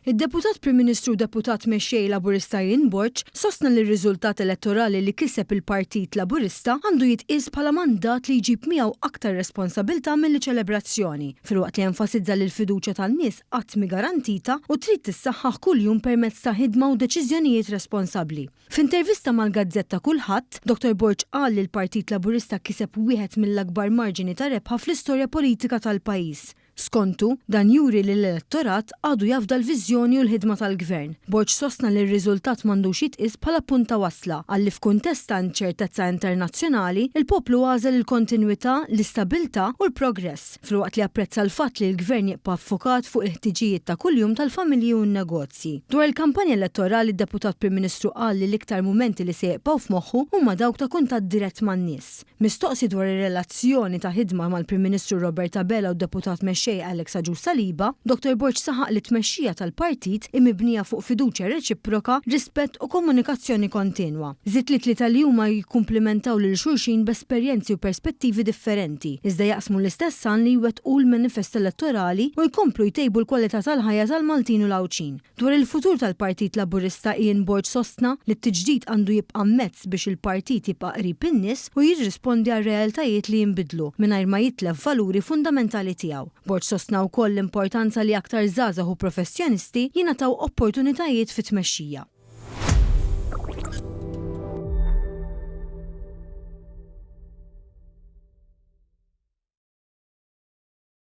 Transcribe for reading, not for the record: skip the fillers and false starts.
Id-Deputat Prim Ministru u Deputat Mexxej Laburista Ian Borg sostna li r-riżultat elettorali li kiseb il-Partit Laburista għandu jitqies bħala mandat li jġib miegħu aktar responsabilità milli ċelebrazzjoni, filwaqt li enfasizza li l-fiduċja tan-nies qatt mhi garantita u trid tissaħħaħ kuljum permezz ta' ħidma u deċiżjonijiet responsabbli. F'intervista mal-gazzetta Kullħadd, Dottor Borg qal li l-Partit Laburista kiseb wieħed mill-akbar marġini ta' rebħa fl-istorja politika tal-pajjiż. Skontu, dan juri li l-elettorat għadu jafda l-viżjoni u l-ħidma tal-Gvern. Borg sostna li r-riżultat m'għandux jitqies bħala punt ta' wasla, qal li f'kuntest ta' inċertezza internazzjonali, il-poplu għażel il-kontinwità, l-istabilità u l-progress, filwaqt li apprezza l-fatt li l-Gvern jibqa' ffukat fuq il-ħtiġijiet ta' kuljum tal-familji u n-negozji. Dwar il-kampanja elettorali d-Deputat Prim Ministru qal li l-iktar mumenti li se jibqgħu f'moħħu huma dawk ta' kuntatt dirett man-nies. Mistoqsi dwar ir-relazzjoni ta' ħidma mal-Prim Ministru Robert Abela u d-Deputat Mexxej Alex Agius Saliba, Dottor Borg saħaq li t-tmexxija tal-partit hi mibnija fuq fiduċja reċiproka, rispett u komunikazzjoni kontinwa. Żied li t-tlieta li huma jikkumplimentaw lil xulxin b'esperjenzi u perspettivi differenti, iżda jaqsmu l-istess għan li jwettqu l-manifest elettorali u jkomplu jtejbu l-kwalità tal-ħajja tal-Maltin u l-Għawdxin. Dwar il-futur tal-Partit Laburista Ian Borg sostna li t-tiġdid għandu jibqa' mezz biex il-partit jibqa' qrib in-nies u jirrispondi għar-realtajiet li jinbidlu mingħajr ma jitlef valuri fundamentali tiegħu. Borg sostna wkoll l-importanza li aktar żgħażagħ u professjonisti jingħataw opportunitajiet fit-tmexxija.